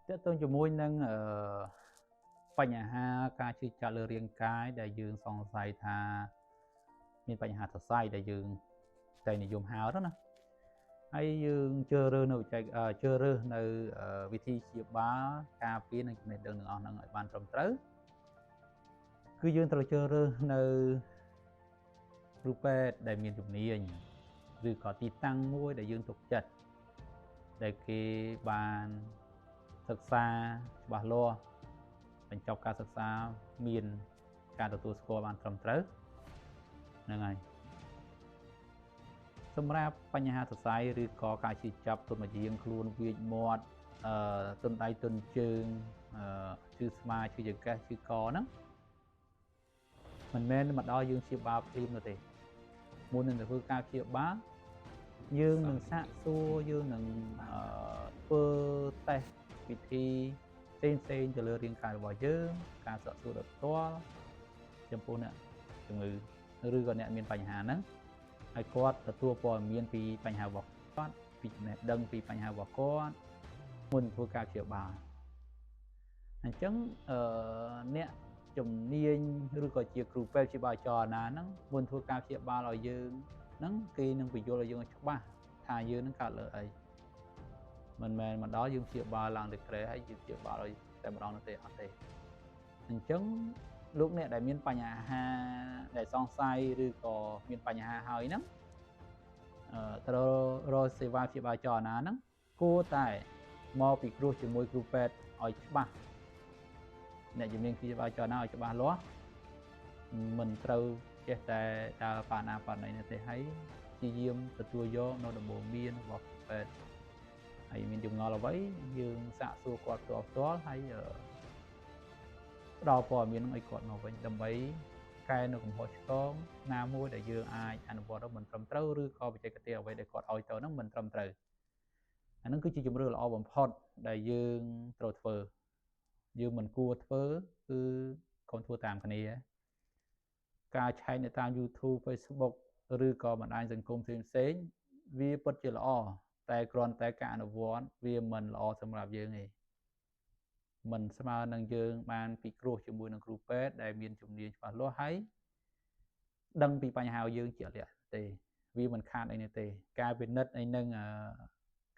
តកតងជាមួយនឹងអឺបញ្ហាការឈឺចាប់លើរាងកាយដែលយើងសង្ស័យថាមានបញ្ហាសរសៃដែលយើងតែនិយមហៅទៅណាហើយយើងជ្រើសរើសនៅបច្ចេកជ្រើសរើសនៅវិធីព្យាបាលការពារនិងចំណេះដឹងទាំងអស់ហ្នឹងឲ្យបានត្រឹមត្រូវគឺយើងត្រូវជ្រើសរើសនៅគ្រូពេទ្យដែលមានជំនាញឬក៏ទីតាំងមួយដែលយើងទុកចិត្តដែលគេបានសិក្សាច្បាស់លាស់បញ្ចប់ការសិក្សាមានការទទួលស្គាល់បានត្រឹមត្រូវហ្នឹងហើយសម្រាប់បញ្ហាសរសៃឬក៏ការឈឺចាប់ទុនមកយាងខ្លួនវាចមាត់អឺទុនដៃទុនជើងអឺឈឺស្មាឈឺចង្កេះឈឺកហ្នឹងមិនមែនមកដល់យើងព្យាបាលភ្លាមនោះទេមុននឹងធ្វើការព្យាបាលយើងនឹងសាកសួរយើងនឹងធ្វើតេស្តវិធីផ្សេងផ្សេងទៅលើរាងកាយរបស់យើងការសាកសួរដោយផ្ទាល់ចំពោះអ្នកជំងឺឬក៏អ្នកមានបញ្ហាហ្នឹងហើយគាត់ទទួលព័ត៌មានពីបញ្ហារបស់គាត់ពីចំណេះដឹងពីបញ្ហារបស់គាត់មុនធ្វើការព្យាបាលអញ្ចឹងអឺអ្នកជំនាញឬក៏ជាគ្រូពេទ្យព្យាបាលចលនាហ្នឹងមុនធ្វើការព្យាបាលឲ្យយើងហ្នឹងគេនឹងពន្យល់ឲ្យយើងឲ្យច្បាស់ថាយើងនឹងកើតលើអីមិនមែនមកដល់យើងព្យាបាលឡើងទៅក្រែហើយយើងព្យាបាលឲ្យតែម្ដងនោះទេអត់ទេអញ្ចឹងលោកអ្នកដែលមានបញ្ហាដែលសង្ស័យឬក៏មានបញ្ហាហើយហ្នឹងអឺត្រូវរកសេវាព្យាបាលចលនាហ្នឹងគួរតែមកពិគ្រោះជាមួយគ្រូពេទ្យឲ្យច្បាស់អ្នកជំនាញព្យាបាលចលនាឲ្យច្បាស់លាស់មិនត្រូវចេះតែដើរបាណាបាណីនោះទេហើយព្យាយាមទទួលយកនៅដំបូន្មានរបស់គ្រូពេទ្យហើយមានចម្ងល់អ្វីយើងសាកសួរគាត់ផ្ទាល់ផ្ទាល់ហើយផ្ដល់ព័ត៌មាននឹងឲ្យគាត់មកវិញដើម្បីកែនៅកំហុសឆ្គងណាមួយដែលយើងអាចអនុវត្តទៅមិនត្រឹមត្រូវឬក៏បច្ចេកទេសអ្វីដែលគាត់ឲ្យទៅហ្នឹងមិនត្រឹមត្រូវអាហ្នឹងគឺជាជម្រើសល្អបំផុតដែលយើងត្រូវធ្វើយើងមិនគួរធ្វើគឺកុំធ្វើតាមគ្នាការឆែកនៅតាម YouTube Facebook ឬក៏បណ្ដាញសង្គមផ្សេងផ្សេងវាពិតជាល្អតែគ្រាន់តែការអនុវត្តវាមិនល្អសម្រាប់យើងទេមិនស្មើនឹងយើងបានពិគ្រោះជាមួយនឹងគ្រូពេទ្យដែលមានជំនាញច្បាស់លាស់ហើយដឹងពីបញ្ហាយើងជាក់លាក់ទេវាមិនខាតអីនេះទេការពិនិត្យអីនឹង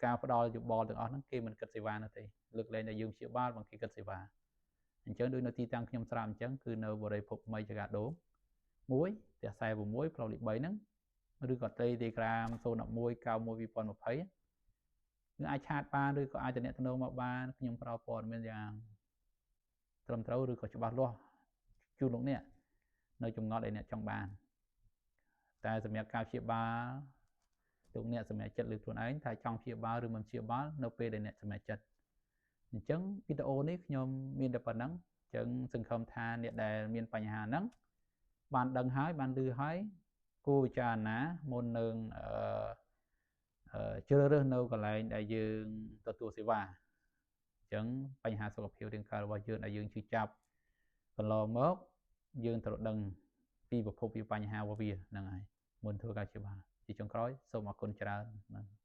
ការផ្ដល់យោបល់ទាំងអស់ហ្នឹងគេមិនគិតសេវានោះទេលើកលែងតែយើងព្យាបាលបងគេគិតសេវាអញ្ចឹងដូចនៅទីតាំងខ្ញុំស្រាប់អញ្ចឹងគឺនៅបរិភពមីចកាដូង1ផ្ទះ46ផ្លូវលេខ3ហ្នឹងឬក៏ Telegram 011 91 2020គឺអាច chat បានឬក៏អាចទំនាក់ទំនងមកបានខ្ញុំផ្ដល់ព័ត៌មានយ៉ាងត្រឹមត្រូវឬក៏ច្បាស់លាស់ជូនលោកអ្នកនៅចម្ងល់ដែលអ្នកចង់បានតែសម្រាប់ការព្យាបាលលោកអ្នកសម្រេចចិត្តលើខ្លួនឯងថាចង់ព្យាបាលឬមិនព្យាបាលនៅពេលដែលអ្នកសម្រេចចិត្តអញ្ចឹងវីដេអូនេះខ្ញុំមានតែប៉ុណ្ណឹងអញ្ចឹងសង្ឃឹមថាអ្នកដែលមានបញ្ហាហ្នឹងបានដឹងហើយបានឮហើយគួរពិចារណាមុននឹងអឺជ្រើសរើសនៅកន្លែងដែលយើងទទួលសេវាអញ្ចឹងបញ្ហាសុខភាពរាងកាយរបស់យើងដែលយើងឈឺចាប់កន្លងមកយើងត្រូវដឹងពីប្រភពពីបញ្ហារបស់វាហ្នឹងហើយមុនធ្វើការព្យាបាលជាចុងក្រោយសូមអរគុណច្រើនហ្នឹង។